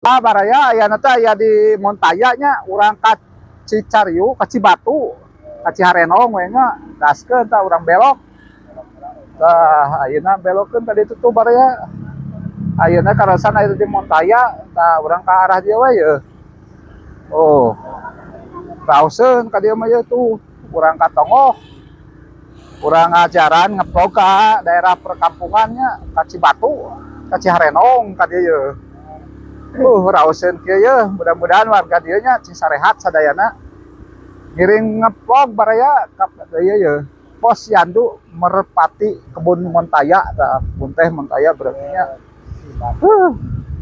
Ah, baraya aya teh aya di Montaya nya, urang ka Cicariu, ka Cibatu, ka Ciharenong we nya, gaskeun tah urang belok. Tah, ayeuna belokeun tadi itu tuh, baraya. Ayeuna karasan aya di Montaya, tah urang ka arah dieu we yeuh. Oh. Raoseun ka dieu mah yeuh tuh, urang ka Tonggoh. Urang ngajaran ngevlog ka daerah perkampungannya, ka Cibatu, ka Ciharenong ka dieu yeuh. Raoseun kieu yeuh, mudah-mudahan warga dieu nya cing sarehat sadayana. Ngiring ngevlog, baraya, ka dieu yeuh. Posyandu Merpati Kebun Montaya tah, kebun teh Montaya berarti nya.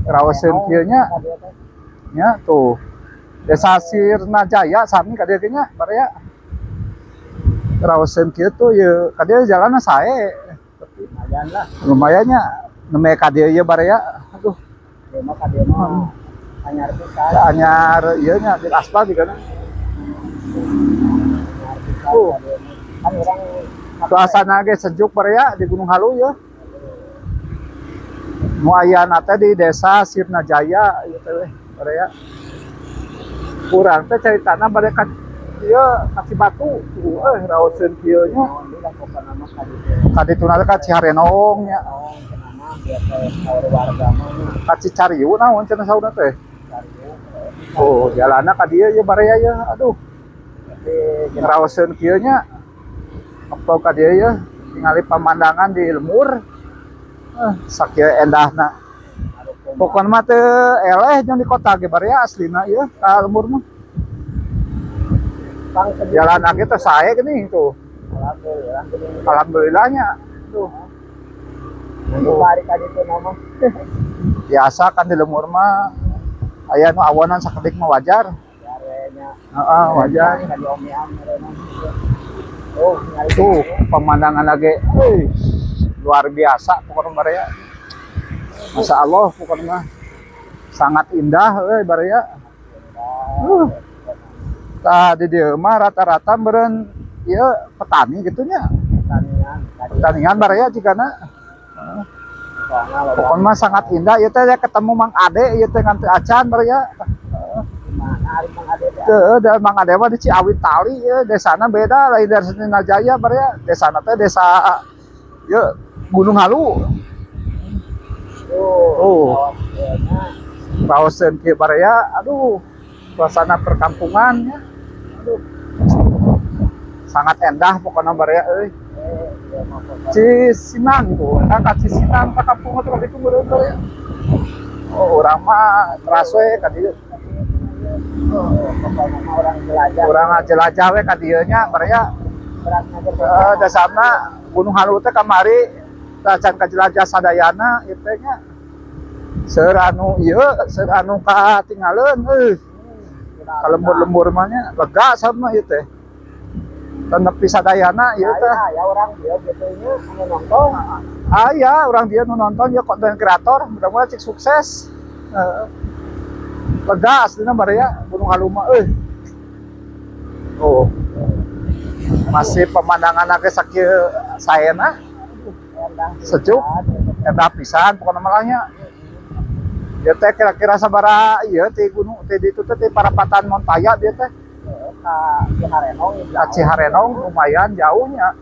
Raoseun kieu nya. Nya tuh. Desa Sirnajaya sami ka dieu ge nya, baraya. Raoseun kieu tuh yeuh, ka dieu jalanna sae. Lumayan lah. Lumayan nya, nembe ka dieu ieu, baraya. Aduh, Dia mah ka dieu mah anyar pisan. Anyar ieu nya di aspal juga na. Anyar pisan ka dieu mah. Kan urang Suasana ge sejuk, baraya, di Gunung Halu ya. Nu ayana teh di Desa Sirnajaya ieu teh weh, baraya. Urang teh caritana bade ka ieu, ka Cibatu. Tuh raoseun kieu nya. Naon deui lah pokona mah ka ditu. Ka dituna teh ka Ciharenong nya. Naon cenah mah biasa saur warga mah nya. Ka Cicariu naon cenah saurna teh. Cariu. Oh, jalanna ka dieu ye, baraya ye. Aduh, Tapi raoseun kieu nya. Ngevlog ka dieu ye, tingali pemandangan di lembur. Sakieu endahna. Pokona mah teu eleh jeung di kota ge, baraya, aslina ieu ka lembur mah. Pang sedih. Jalan ge teh sae geuning tuh. Alhamdulillah geuning. Alhamdulillahnya. Tuh. Bari ka ditu nama. Biasa kan di lembur mah aya nu awanan sakedik mah wajar. Jarenya. Heeh, wajar. Ka di omean mereka. Oh, nyari. Tuh, pemandangan lagi, wih, luar biasa pokoknya, baraya. Masya Allah pokoknya mah. Sangat indah euy, baraya. Tah, di dieu mah rata-rata meureun ieu petani gitu nya. Pertanian tadi. Pertanian, baraya, jigana. Soalnya loba. Pokoknya mah sangat indah ieu teh ya, ketemu Mang Ade ieu teh ngan teu acan, baraya. Di mana ari Mang Ade teh? Teu, da Mang Ade mah di Ciawi Tali ya, desana beda lain dari Sirnajaya, baraya. Desana teh desa ieu Gunung Halu. Tuh, Oh. awas nya. Raoseun kieu, baraya, aduh, suasana perkampungan ya. Aduh. Sangat endah pokoknya, baraya euy. Eh, ieu mah pokoknya. Cisinang tuh, eta ka Cisinang ka kampung teh kitu meureun, baraya. Oh, urang mah teras we ka dieu. Oh, pokoknya mah urang jelajah. Urang jelajah we ka dieu nya, baraya. Beratna Heeh, dasarna Gunung Halu teh kamari tah can kajelajah sadayana ieu teh nya. Seur anu ieu, seur anu katinggaleun euy. Ka lembur-lembur mah nya lega sama ieu teh. Teu nepi sadayana ieu teh. Ya, urang dia gitu nya anu nonton. Aya urang dia nu nonton ya, konten kreator, mudah-mudahan cik sukses. Heeh. Lega aslina, baraya, Gunung Halu mah euy. Oh. Masih pemandangan ge sakieu saena, Endah. Sejuk. Endah pisan pokokna mah nya. Ya teh kira-kira sabaraha ieu ti gunung ti ditu teh, ti parapatan Montaya dieu teh? Ka Ciharenong. Ka Ciharenong lumayan jauhnya.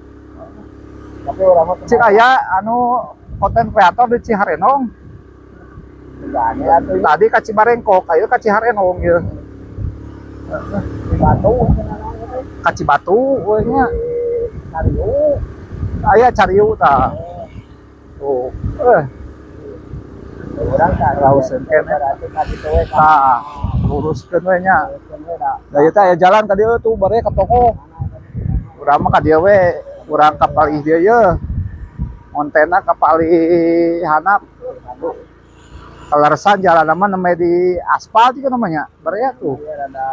Tapi urang mah Cik aya anu konten kreator di Ciharenong. Tugane atuh. Tadi ka Cibarengkok, ayo ka Ciharenong ieu. Di Batu cenah naon teh? Ka Cibatu we nya. Di Cariu. Aya Cariu tah. Tuh. Urang ka Raoseun keneh. Berarti ka ditu we ka. Tah, luruskeun we nya. Luruskeun we da. Da ieu teh aya jalan ka dieu tuh, baraya ka toko. Urang mah ka dieu we, urang ka palih dieu ye. Ngontena ka palih handap. Kaleresan jalan mah nembe di aspal juga namanya. Baraya tuh. Ieu rada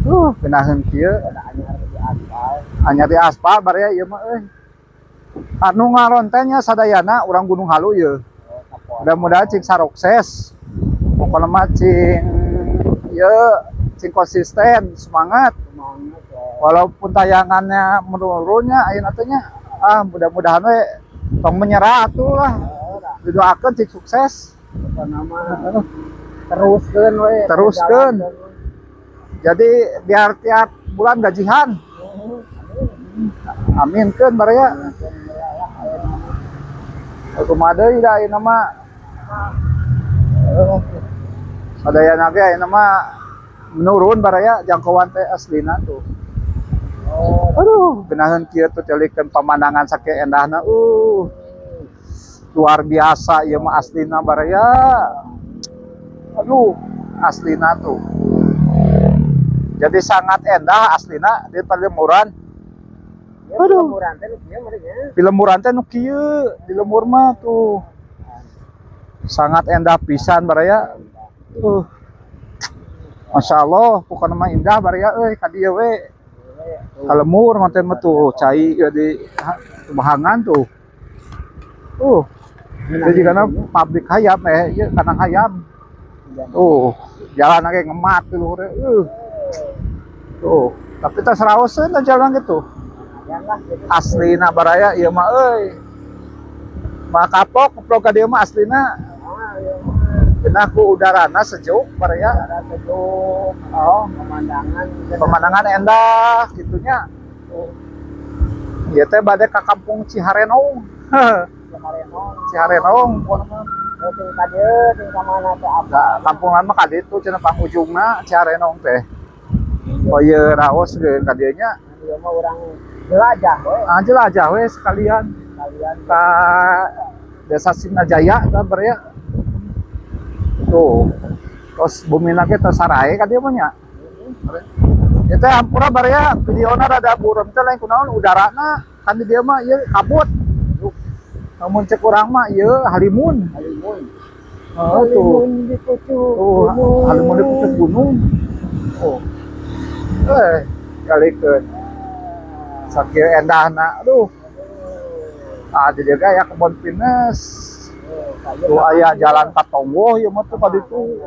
Tuh, pinaheun kieu. Rada anyar di aspal. Anyar di aspal, baraya, ieu mah euy. Anu ngarontennya sadayana urang Gunung Halu ye. Oh, kapok. Mudah-mudahan cing sarukses. Pokoknya mah cing ye cing konsisten, semangat. Semangat ya. Walaupun tayangannya menurunnya ayeuna teh nya, ah, mudah-mudahan we tong menyerah atuh lah. Oh, da. Didoakeun cing sukses. Pokokna mah Teruskeun we. Teruskeun. Jadi biar tiap bulan gajian. Aminkeun baraya. Kumaha deui da ayeuna mah. Sadayana ge ayeuna mah menurun baraya jangkauan teh aslina tuh. Oh, Aduh, geunaheun kieu tuh telikeun pamandangan sakieu endahna. Luar biasa ieu mah aslina baraya. Aduh, aslina tuh. Jadi sangat endah aslina di Palemuran. aduh. Aduh. Murah teh nu kieu meureun nya. Di lemburan teh nu kieu, di lembur mah tuh. Sangat endah pisan baraya. Masya Allah, pokoknya mah indah baraya euy ka dieu we. Ka lembur konten mah tuh cai ieu di bahangan tuh. Jadi karena pabrik hayam ieu kandang hayam. Tuh, jalan ge ngemat di luhur. Tuh, tapi tas raoseun jalan gitu. Lumayan lah gitu. Aslina baraya ieu mah euy. Mah kapok keplok ka dieu mah aslina. Ah, ieu mah. Geunah ku udarana sejuk baraya. Udara sejuk, Oh, pemandangan pemandangan endah gitunya. Tuh. Ieu teh bade ka kampung Ciharenong. Ciharenong. Ciharenong pokona mah. Oh, sing ka dieu, sing ka mana teh apa? Nah, kampungan mah ka ditu cenah pangujungna Ciharenong teh. Oh ieu raos ge ka dieu nya. Ieu mah urang jelajah we. Ah, jelajah we sekalian Sekalian ka Desa Sirnajaya tah baraya. Tuh. Tos bumina ge tos sarae ka dieu mah nya. Ieu teh hampura baraya videona rada burem teh lain kunaon udarana kan di dieu mah ieu kabut. Namun cek urang mah ieu halimun. Halimun. Heeh tuh. Halimun di pucuk Tuh, gunung. halimun di pucuk gunung. Oh. Kalikeun. Sakieu endahna. Aduh. Ah, di dieu ge aya kebon pinus. Tuh aya jalan ka Tonggoh ieu mah tuh ka ditu.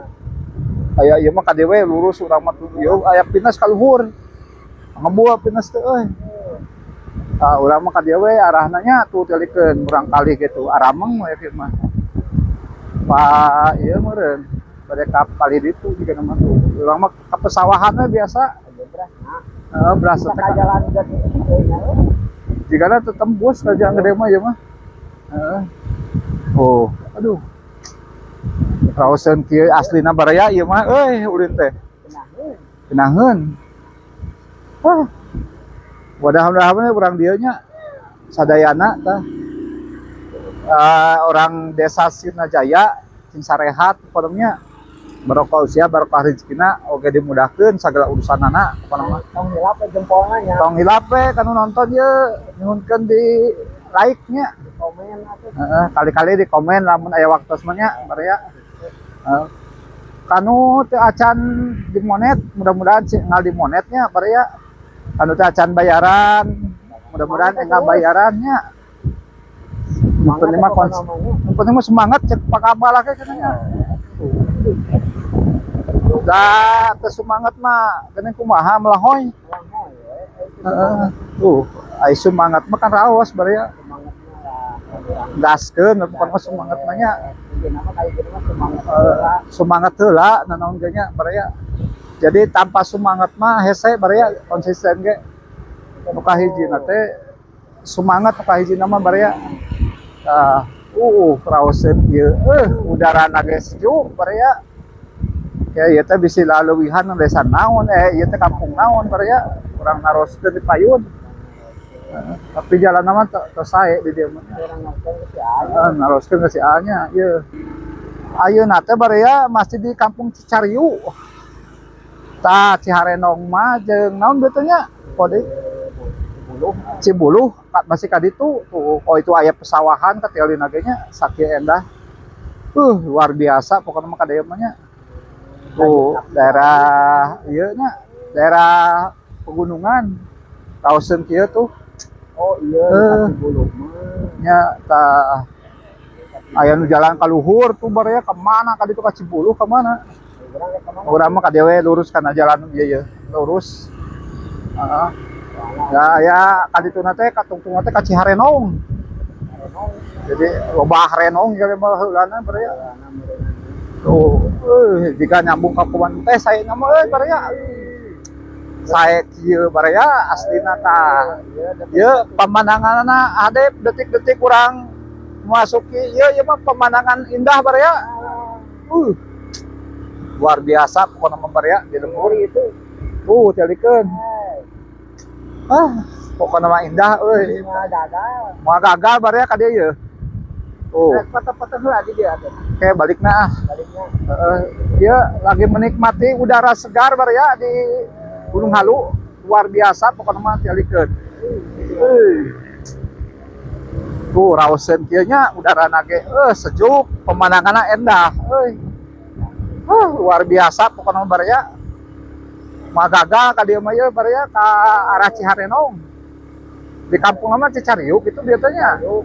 Aya ieu mah ka dieu we lurus urang mah tuh. Ieu aya pinus ka luhur. Ngebul pinus teh euy. Ah, urang mah ka dieu we arahna nya tuh telikeun urang kalih gitu. Arameng we kieu mah. Pak ieu meureun bade ka palih ditu jiga mah tuh. Urang mah ka pesawahan we biasa. Heeh, beras Bisa teh ka jalan gede nya. jigana teu tembus ka jalan gede mah ieu mah. Heeh. Oh, aduh. Raoseun kieu aslina baraya ieu mah euy ulin teh. Genaheun. Genaheun. Wah. Mudah-mudahan urang dieu nya sadayana tah. Orang desa Sirnajaya sing sarehat pokona barokah usia barokah rezekina oge dimudahkeun sagala urusanana pokona mah. Tong hilap we jempolna nya. Tong hilap we kanu nonton ye nyuhunkeun di like nya. Di komen atuh. Heeh, kali-kali di komen lamun aya waktos mah nya baraya. Heeh. Kanu teu acan di monet, mudah-mudahan sih ngal di monetnya baraya. Kanu teu acan bayaran, mudah-mudahan enggak bayarannya. Yang penting mah yang penting mah semangat cek Pak Abah ge cenah nya. Da teu semangat mah geuning kumaha melahoy. Heeh. Tuh, ai semangat mah kan raos baraya. Gaskeun pokona mah semangat mah nya. Semangat heula nanaon ge nya baraya. Jadi tanpa semangat mah hese baraya konsisten ge. Nu kahijina teh semangat nu kahijina mah baraya. Tah, raoseun ieu. Udarana ge sejuk baraya. Ya ieu teh bisi laleuwihan desa naon ieu teh kampung naon baraya. Urang naroskeun di payun. Heeh, tapi jalanna mah tos sae di dieu mah. Heeh, naroskeun ka si A nya ieu. Ayeuna teh baraya masih di kampung Cicariu. Tah Ciharenong mah jeung naon beuteung nya? Kode Cibuluh masih ka ditu tuh. Oh itu aya pesawahan katingalina ge nya sakieu endah. Luar biasa pokona mah ka dieu mah nya. Tuh daerah ieu nya, daerah pegunungan. Raoseun kieu tuh. Oh iya, Cibuluh mah. Nya tah aya nu jalan ka luhur tuh baraya ka mana ka ditu ka Cibuluh ka mana? Urang mah ka dieu we lurus kana jalan ieu ye, lurus. Heeh. Ya ya ka dituna teh ka tungtungna teh ka Ciharenong. Jadi loba harenong kali mah heulana baraya. Tuh, jika nyambung ka kebon teh saya mah euy baraya. Sae kieu baraya aslina tah. Ieu pemandanganna hade detik-detik urang memasuki ieu, ieu mah pemandangan indah baraya. Luar biasa pokokna mah baraya di lembur. Itu. Tuh, tialikeun. Ah, pokokna mah indah euy. Moal gagal. Moal gagal baraya ka dieu ieu. Tuh, Foto-foto heula di dia tuh. Kayak balikna ah. Baliknya. Heeh, dia lagi menikmati udara segar baraya di Gunung Halu. Luar biasa pokokna mah, tialikeun. Euy. Tuh raoseun kieu nya udarana ge sejuk, pemandanganna endah euy. Luar biasa pokokna mah baraya. Moal gagal ka dieu mah ieu baraya ka arah Ciharenong. Di kampung mah Cicariuk gitu biasanya. Tuh,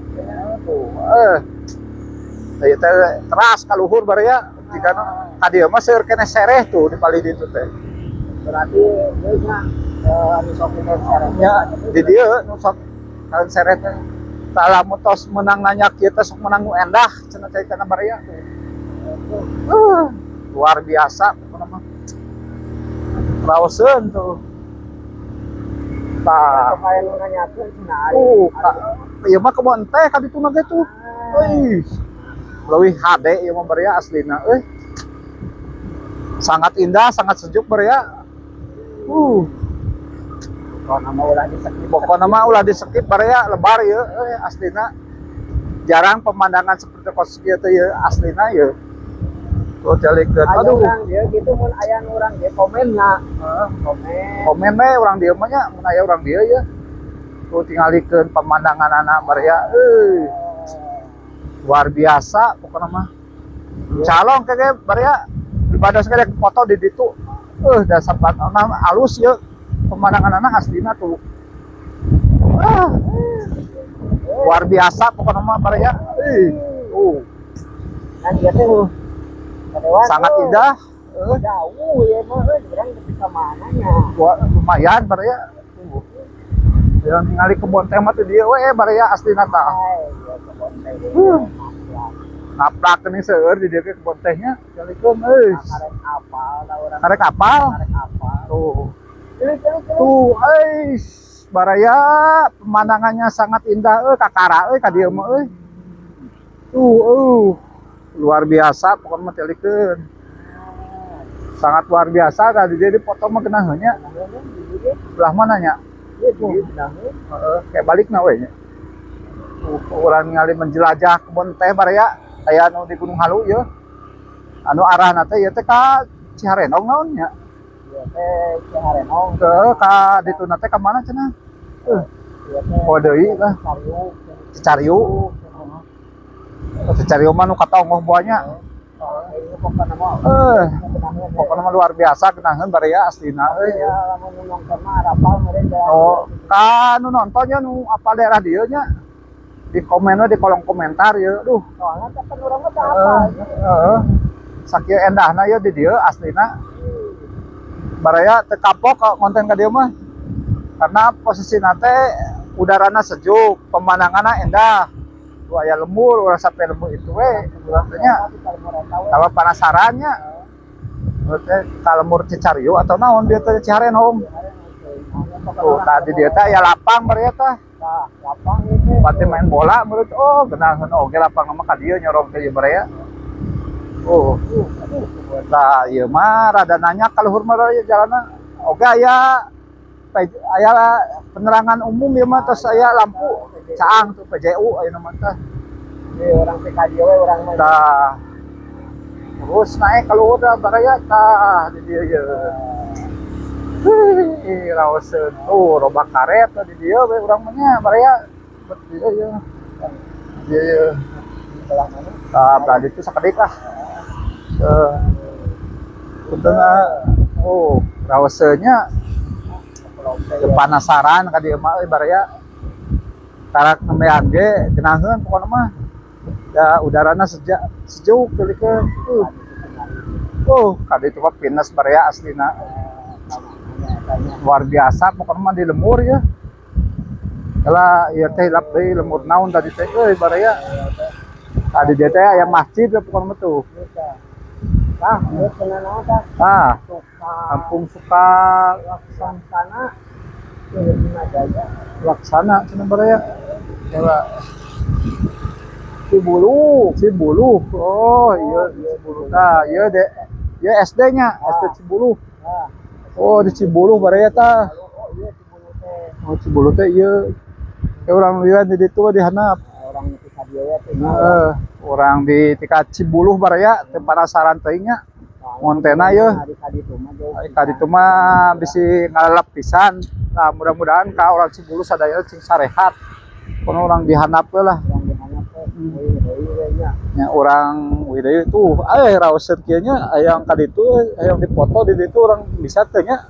ieu teh teras ka luhur baraya, jika ka dieu mah seueur keneh sereh tuh di palih ditu teh. Berarti geus nya anu sok dina sereh. Ya, di dieu nu sok kan sereh teh. Tah, lamun tos menang nanya kieu teh sok menang nu endah cenah caritana baraya tuh. Luar biasa pokona mah. Raoseun tuh. Tah, Sok aya nu nanyakeun cenah. Ka, ieu mah kebon teh ka dituna ge tuh. Euy. Leuwih hade ieu mah baraya aslina euy. Sangat indah, sangat sejuk baraya. Pokona mah ulah di-skip. Pokokna mah ulah di-skip baraya, lebar ieu euy aslina. Jarang pemandangan seperti kos kieu teh ieu aslina ieu. Tuh jalikeun. Aya Aduh. urang dia gitu mun aya nu urang dia komen nya. Heeh. Komen. Komen we urang dieu mah nya, mun aya urang dieu ya. Tuh tingalikeun pemandangan baraya euy. Luar biasa pokokna mah. Calong kege baraya daripada sekali foto di ditu. Dasar nah, alus ya pemandangan anak aslina tuh. Ah, luar biasa pokokna mah baraya. Tuh, Kan ieu teh kadewan, sangat indah. Jauh ya mah euy, urang nepi ka mana nya. Wah, lumayan baraya. Tuh. Yang ningali kebon teh mah teh dieu we baraya aslina tah. Ai, ieu kebon teh. Ngaplak ini seueur di dieu ke kebon tehnya. Jalikeun euy. Karek apal da urang. Karek apal. Karek apal. Tuh. Celik celik celik. Tuh, euy, baraya pemandangannya sangat indah euy, kakara euy ka dieu mah euy. Tuh, luar biasa pokoknya mah tialikeun. Sangat luar biasa tadi dia dipoto mah geunah nya. Belah mana nya? Heeh, kayak balikna we nya. Tuh, urang ningali menjelajah kebun teh baraya aya anu di Gunung Halu ieu. Anu arahna teh ieu teh ka Ciharenong naon nya? Ieu teh Ciharenong. Ke ka dituna teh ka mana cenah? Ieu teh Oh deui lah. Cariuk. Cicariu. Cicariu mah nu katonggoh buahnya. Ieu pokona mah. Pokoknya mah luar biasa geunaheun baraya aslina euy. Ya, lamun nu nonton mah arapal meureun jalan. Oh, ka nu nontonnya nu apa daerah dieu nya. Di komen we di kolom komentar ya. Duh, Soalnya teh kan urang mah teu apal. Heeh. Sakieu endahna ya di dieu aslina. Baraya teu kapok ka konten ka dieu mah. Karena posisi teh udarana sejuk, pemandanganna endah. Tuh aya lembur, urang sampai lembur itu we, urang teh nya. Kalau penasarannya, teh ka lembur Cicariu atau naon dia teh Ciharenong. Tuh tadi dia teh aya lapang baraya tah. Nah, lapang itu. Pati main bola menurut oh genaheun oge lapang mah ka dieu nyorong teh ieu baraya. Oh, tah ieu mah rada nanya ka luhur mah ya jalanna. Oge aya aya penerangan umum ieu mah, tos aya lampu caang tuh PJU aya mah tah. Ieu urang teh ka dieu we urang mah. Tah. Terus naik ka luhur dah baraya tah di dieu ye. Wih, raoseun. Tuh, loba karet di dieu we urang mah nya baraya. Bet dieu ye. Dieu ye. Belah mana? Tah, belah ditu sakedik lah. Punten oh, raoseunnya teu penasaran ka dieu mah euy baraya. Karak nembean ge geunaheun pokona mah. Da udarana sejuk tuluy. Ka ditu mah pinus baraya aslina. Luar biasa pokona mah di lembur ya. Kala ieu teh hilap deui lembur naon tadi teh euy baraya. Tadi dia teh aya masjid ya pokona mah tuh. Tah, ieu cenah naon tah? Ah, Suka Kampung Suka Laksana Bima Jaya. Laksana cenah baraya. Coba. Cibulu. Cibuluh. Oh, iya Cibuluh. Tah, iya de. Iya SD-nya, SD Cibuluh. Nah, Oh, di Cibuluh baraya tah. oh iya Cibulu teh. Oh, Cibuluh teh ieu. Eh, urang liwat di ditu di handap. Orang itu ka dieu teh. Heeh, urang di tika Cibuluh baraya teu penasaran teuing nya. Ngontena yeuh. Ari ka ditu mah jauh. Ari ka ditu mah bisi ngalalap pisan. Nah, mudah-mudahan ka orang Cibuluh sadaya cing sarehat. Kono urang di handap we lah. Orang di handap teh. Euy deui we nya. Nya urang wih deui tuh, eh raoseun kieu nya hayang ka ditu, hayang dipoto di ditu urang bisa teu nya.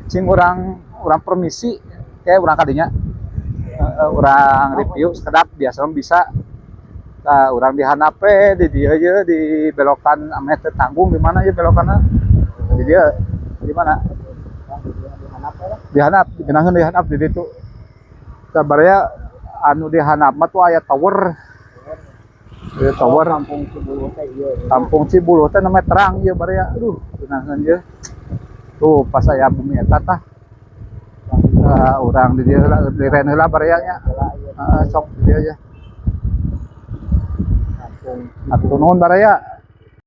Cing urang urang permisi kayak urang kadinya. Heeh, urang review sekedap biasa mah bisa. Nah, urang di handap we di dieu ye di belokan ameh teu tanggung di mana ye belokanna? Di dieu. Di mana? Orang di dieu di handap we lah. Di handap, dikenakeun di handap di ditu. Tah baraya anu di handap mah tuh aya tower. Aya tower. Kampung Cibulu teh ieu. Kampung Cibuluh teh namanya terang ieu baraya. Aduh, geunaheun ieu. Tuh pas aya bumi eta tah. Tah urang di dieu heula liren heula baraya nya. Heula ieu. Heeh, sok di dieu ya. Kampung Hatur nuhun baraya.